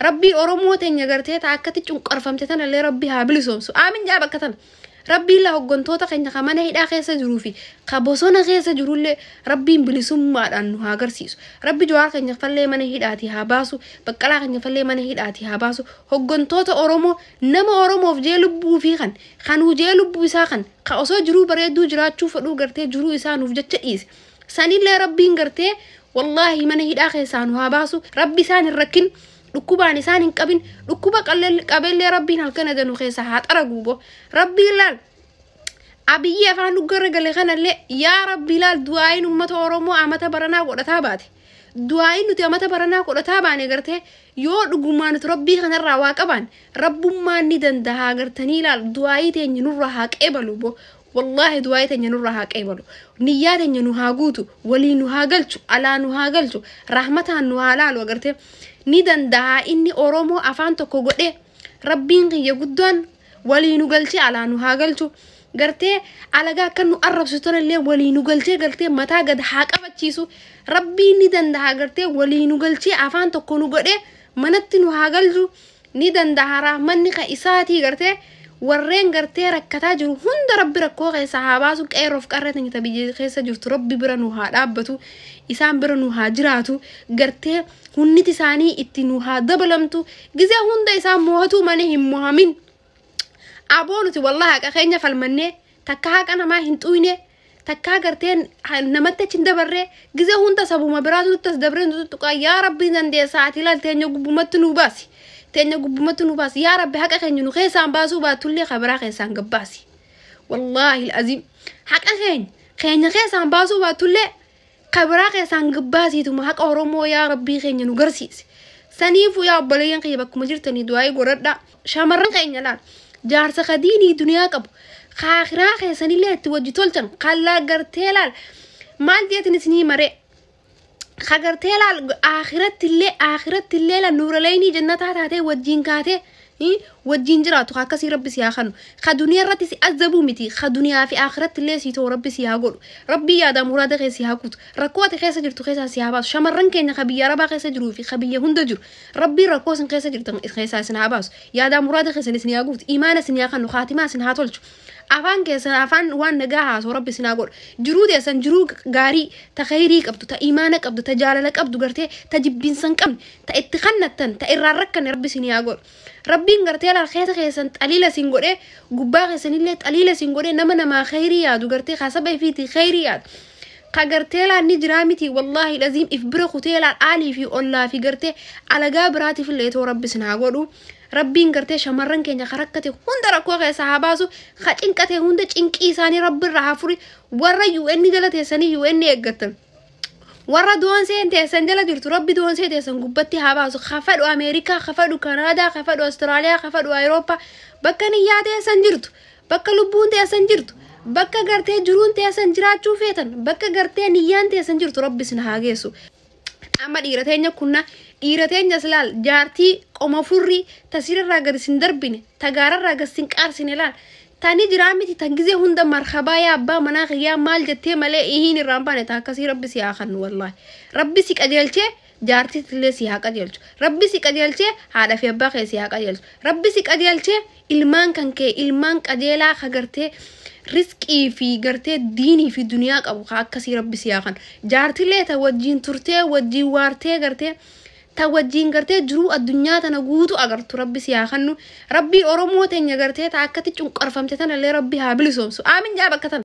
Rabbii Oromoo teenya gartee ta akkatti cunqarfamte tanallee Rabbi haa bilisoomsu. Aamin jaa bakka tana. Rabbiin laa hoggantoota keenya ka mana hidhaa keessa jiruu fi ka bosona keessa jirullee Rabbiin bilisummaadhaan nu haa agarsiisu. Rabbi Jawaar keenya fallee mana hidhaatii haa baasu. Baqqalaa keenya fallee mana hidhaatii haa baasu. Hoggantoota Oromoo, nama Oromoof jee lubbuu fi kanuu jee lubbuu isaa kan ka osoo jiruu bareedduu jiraachuu fedhuu gartee jiruu isaa nuuf jecha dhiise. Sanillee Rabbiin gartee wallaahi mana hidhaa keessaa nu haa baasu. Rabbi isaan hin rakkin, dhukkubaan isaan hin qabin, dhukkuba qabellee Rabbiin halkan adanu keessa haa xaragu bo. Rabbiin laal Abiyyi afaan dhuggarra gale kanallee, yaa Rabbi, laal du'aayin uummata Oromoo amata baranaa godhataa baate. Du'aayin nuti amata baranaa godhataa baane gartee yoo dhugumaan nuti Rabbii kanarraa waa qabaan, Rabbummaan ni danda'a gartanii laal du'aayii teenya nurraa haa qeebalu bo. Wallaahi du'aayii teenya nurraa haa qeebalu. Niyyaa teenya nu haa guutu, walii nu haa galchu, alaa nu haa galchu, rahmataan nu haa laalu agartee. Ni danda'a inni Oromoo afaan tokko godhee, Rabbiin kiyya guddaan walii nu galchee alaa nu haa galchu. Gartee alagaa akka nu arrabsu tanallee walii nu galchee gartee mataa gad haa qabachiisu. Rabbiin ni danda'a gartee walii nu galchee afaan tokko nu godhee manatti nu haa galchu. Ni danda'a, rahmanni ka isaatii. Gartee warreen gartee rakkataa jiru hunda Rabbi rakkoo keessa haa baasu. Qeerroof qarree teenya biyya keessa jirtu Rabbi bira nu haa dhaabbatu, isaan bira nu haa jiraatu, gartee hunniti isaanii itti nu haa dabalamtu. Gizee hunda isaan mo'atuu malee hin mo'amin. Aboo nuti wallahi haqa keenya falmannee takka haqa namaa hin xuyne, takka gartee namatti achi hin dabarree. Gizee hunda sabuma biraatu nutti as dabree nutti tuqaa. Yaa Rabbi, dandeessaa ati, ilaal, teenya gubbumatti nu baasi, teenya gubbumatti nu baasi. Yaa Rabbi, haqa keenya nu keessaan baasuu baatullee kabiraa keessaan gabbaasi. Wallaahi aziim, haqa keenya keessaan baasuu baatullee kabiraa keessaan gabbaasiituma haqa Oromoo yaa Rabbii keenya nu garsiisi. Saniifuu yaa obboleeyyan kiyya, bakkuma jirtanii du'aayii godhadhaa. Shamarran keenya, laal, jaarsa kadiinii duniyaa qabu kaakiraa keessanillee itti wajji tolchan kallaa gartee laal maal jeetin isinii maree kagartee laal aakiratti illee laal nuuraleynii jannataa taatee wajjiin kaatee wajjiin jiraatu akkasii Rabbi si haa kanu. Ka duniyaa irratti si azabuu miti, ka duniyaa fi aakiratti illee si ta'u Rabbi si haa godhu. Rabbii yaadaa muraada kee si haa kutu, rakkoo ati keessa jirtu keessaa si haa baasu. Shamarran keenya ka biyya Arabaa keessa jiruu fi ka biyya hunda jiru, Rabbii rakkoo isin keessa jirtan keessaa isin haa baasu, yaadaa muraada keessan isin haa guutu, imaana isin haa kanu, kaatimaa isin haa tolchu, afaan keessan afaan waan nagaa haasoo Rabbi isin haa godhu, jiruu teessan jiruu gaarii ta khayrii qabdu, ta imaana qabdu, ta jaalala qabdu, gartee ta jibbinsa hin qabne, ta itti kannattan, ta irraan rakkanne Rabbi isin haa godhu. Rabbiin gartee laal keessa keessan xaliila isin godhee, gubbaa keessanillee xaliila isin godhee, nama namaa khayrii yaadu, gartee kasaba ifiitii khayrii yaadu ka gartee laal ni jiraa miti. Wallaahi laziim, if bira kutee laal aalii fi ollaa fi gartee alagaa biraatiif illee too Rabbi isin haa godhu. Rabbiin gartee shamarran keenya ka rakkate hunda rakkoo keessa haa baasu, ka cinqate hunda cinqii isaanii Rabbi irraa haa furi. Warra UN jala teessanii UN eeggattan, warra doonseen teessan jala jirtu, Rabbi doonsee teessan gubbatti haa baasu. Ka fadhu Ameerikaa, ka fadhu Kanaadaa, ka fadhu Awustiraaliyaa, ka fadhu Awurooppaa, bakka niyyaa teessan jirtu, bakka lubbuun teessan jirtu, bakka gartee jiruun teessan jiraachuu feetan, bakka gartee niyyaan teessan jirtu Rabbi isin haa geessu. Amma dhiira teenya kunna, dhiira teenyas laal, jaartii qoma furrii tasirarraa gadi sin darbine, tagaararraa gad sin qaarsine, laal tani jiraa miti, tan gizee hunda marhabaa yaa abbaa manaa kiyyaa maal jettee malee ihiin irraan baane, ta akkasii Rabbi si haa kannu. Wallaahi Rabbi si qajeelchee jaartiitillee si haa qajeelchu. Rabbi si qajeelchee haadha fi abbaa kee si haa qajeelchu. Rabbi si qajeelchee ilmaan kan kee ilmaan qajeelaa ka gartee risqii fi gartee diinii fi duniyaa qabu ka akkasii Rabbi si haa kannu. Jaartilee ta wajjiin turtee wajjiin waartee gartee ta wajjiin gartee jiruu addunyaa tana guutu agartu Rabbi si haa kannu. Rabbii Oromoo teenya gartee ta akkatti cunqarfamte tanallee Rabbi haa bilisoomsu. Aamin jaa bakka tana.